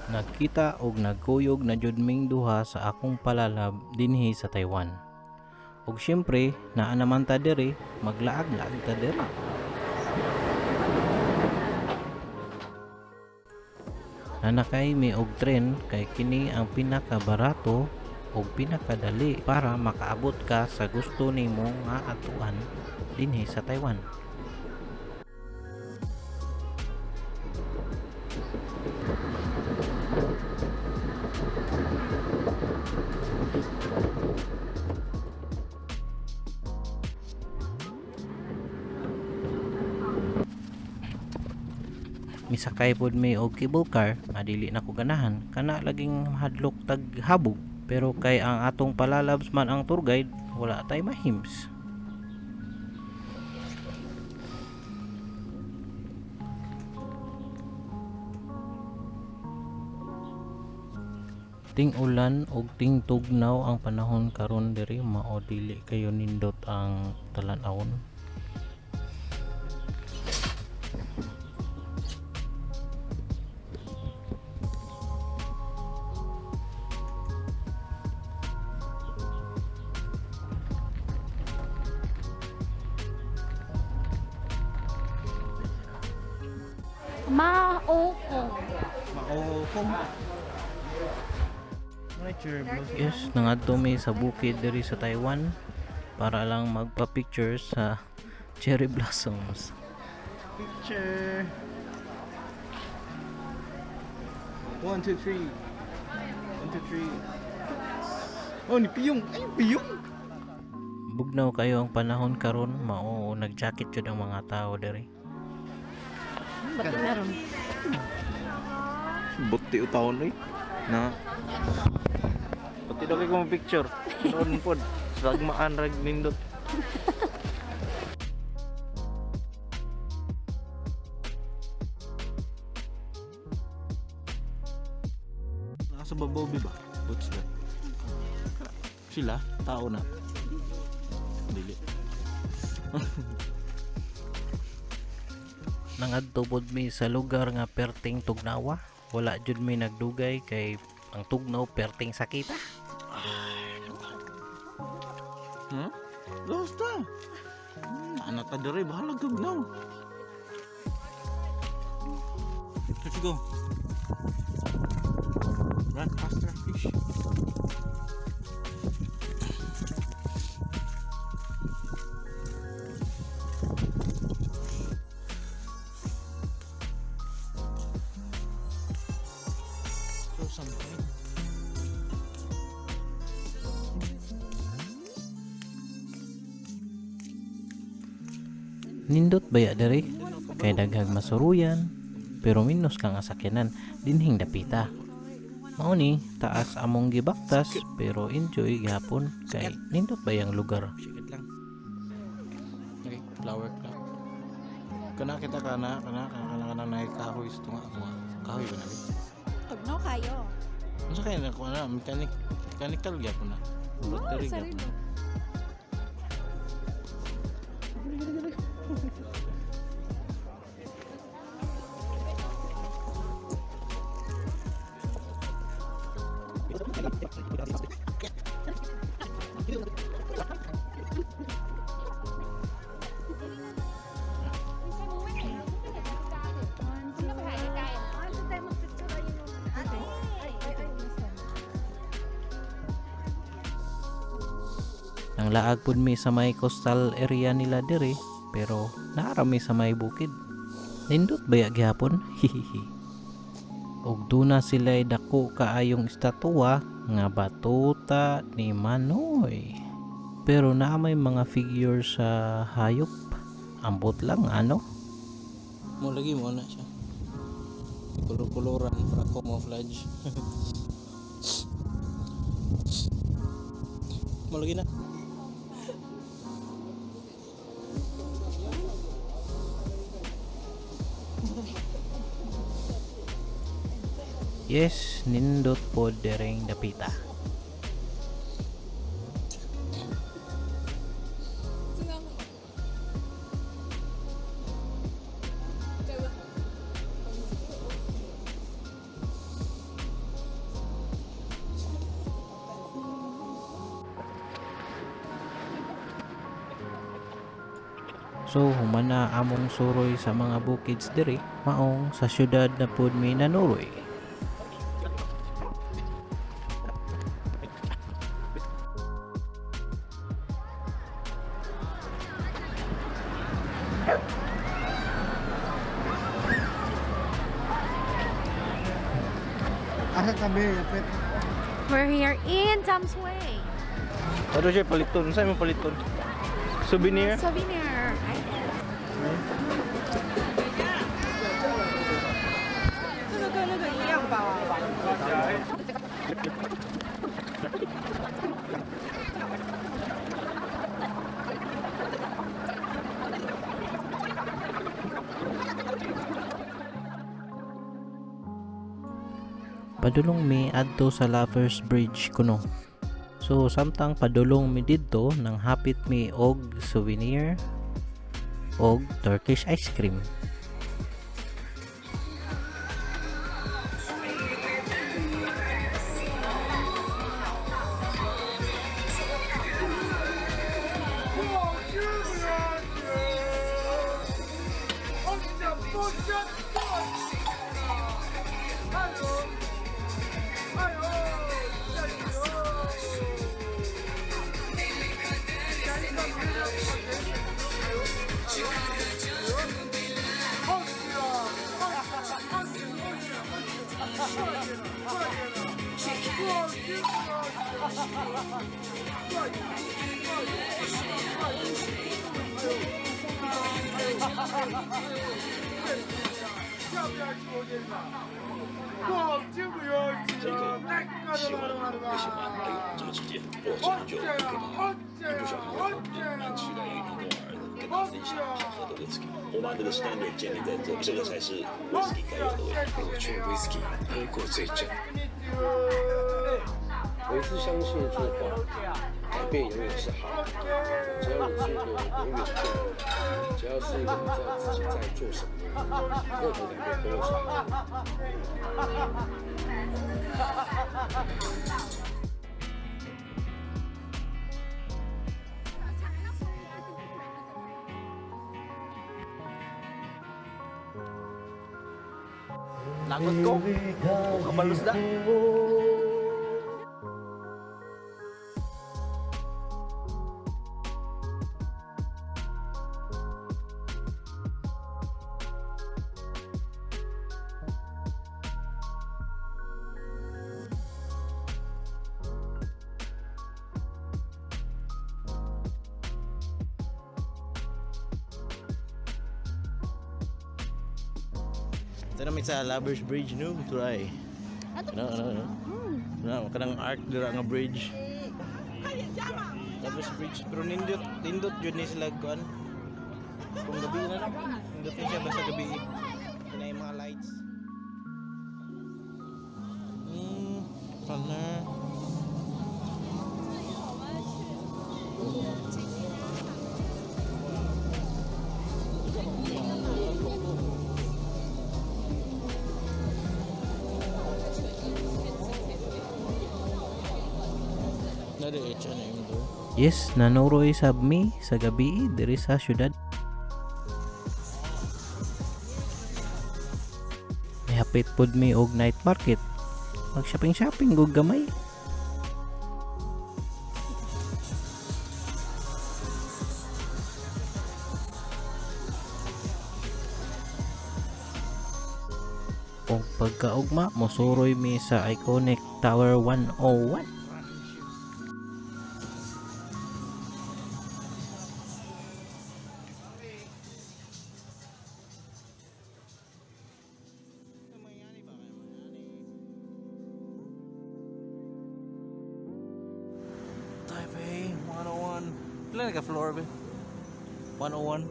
Nagkita og nagkuyog na jud ming duha sa akong palalab dinhi sa Taiwan. Og syempre, naa naman ta diri, maglaag-laag ta diri. Nanakay mi og tren kay kini ang pinakabarato ug pinakadali para makaabot ka sa gusto nimo nga adtuan dinhi sa Taiwan. Misakay pod mi og cable car nga dili na ko ganahan, kana laging mahadlok tag habog, pero kay ang atong palalabs man ang tour guide, wala tay mahims. Ting-ulan ug ting-tugnaw ang panahon karon diri, mao dili kayo nindot ang talan-awon. Maokong. Maokong. Yes, nangadto mi sa bukid diri sa Taiwan para lang magpa-picture sa cherry blossoms. Picture. One, two, three. One, two, three. Oh, ni Piyong. Ay, Piyong. Bugnaw kayo ang panahon karon, mao nag-jacket jud ang mga tao diri. Ba't meron? Buti utawon oy. Na. Buti daw kay kong picture. Noon pod. Sagmaan rag nindot. Nasa babaw ba? What's that? Sila? Tao na. Dili. Nangadto pod mi sa lugar nga perting tugnawa. Wala jud mi nagdugay kay ang tugnaw perting sakita. Hmm? Lost ta. Anak ta dere, bahala gugnaw. Let's go. Run faster, fish. Throw something. Nindot baya diri kay daghang masuruyan, pero minus lang ang sakyanan dinhing dapita. Mao ni taas among gibaktas, pero enjoy gihapon kay nindot bayang lugar. Sikit lang. Okay, flower clock. Kana kita kana kana kana kana kana na kahoy ito nga ako. Kahoy ba na? Tugnaw kayo. Unsa kay na ko na mechanic mechanical gyapon na. Battery gyapon na. Nang laag pud mi sa may coastal area nila diri, pero naara mi sa may bukid. Nindot baya gihapon? Hihihi. Og duna sila'y dako kaayong estatwa nga batuta ni Manoy. Pero naa may mga figure sa hayop. Ambot lang ano? Mo lagi mo na siya. Kulor-koloran para camouflage. Mo lagi na. Yes, nindot po dereng dapita. So human na among suroy sa mga bukids diri, maong sa syudad na pud mi nanuroy. Asa tabi, lapit. We're here in Tamsui. Ano siya paliton? Saan mo paliton? Souvenir? Souvenir. Padulong mi adto sa Lovers Bridge kuno. So samtang padulong mi didto nang hapit mi og souvenir og Turkish ice cream. 这个喜欢不喜欢？哎呦，这个季节，哦，这个酒很可怕。你不小心会喝，蛮期待有一天跟我儿子跟他分享好喝的 whisky。我把这个 standard 建立在这，这个才是 whisky 该有的味道。我劝 whisky 喝过最真。我一直相信一句话：改变永远是好的。只要你是一个有远见的人，只要是一个你知道自己在做什么的人，任何改变都会是好的。 Lagot ko. Kabalos na. Ito naman sa Lovers Bridge no, try. Ano ano ano? Ano kanang arc dira nga bridge. Lovers Bridge pero nindot nindot jud ni sila kuan. Kung gabi na no. Nindot ni siya basta gabi. Ito na yung mga lights. Color. Nari H&M do. Yes, nanuroy sab mi sa gabi diri sa syudad. Mihapit pod mi og night market. Mag shopping shopping og gamay. Og pagkaugma, mosuroy mi sa iconic Tower 101. Taipei 101. Ilan ka floor ba? 101.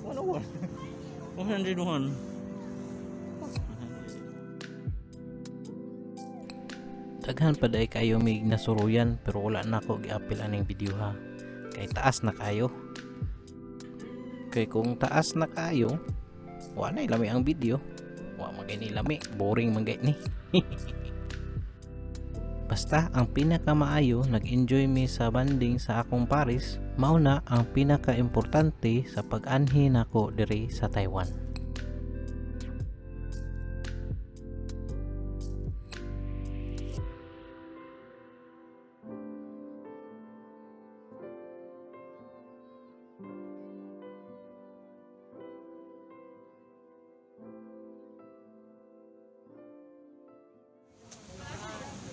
101. 101. Daghan pa day kayo mig nasuruyan pero wala na ako giapil aning video ha. Kay taas na kayo. Kay kung taas na kayo, wa na lami ang video. Wa man gani lami, boring man gani. Basta ang pinakamaayo, nag-enjoy mi sa banding sa akong Paris. Mao na ang pinaka-importante sa pag-anhi nako diri sa Taiwan.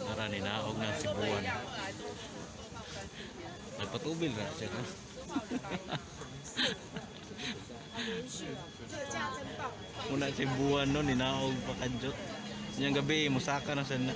Tara ni naog ng Sibuan. Nagpatubil ra siya. No? Muna Sibuan no ninaog pa kadyot. Niyang gabi musaka na sa na.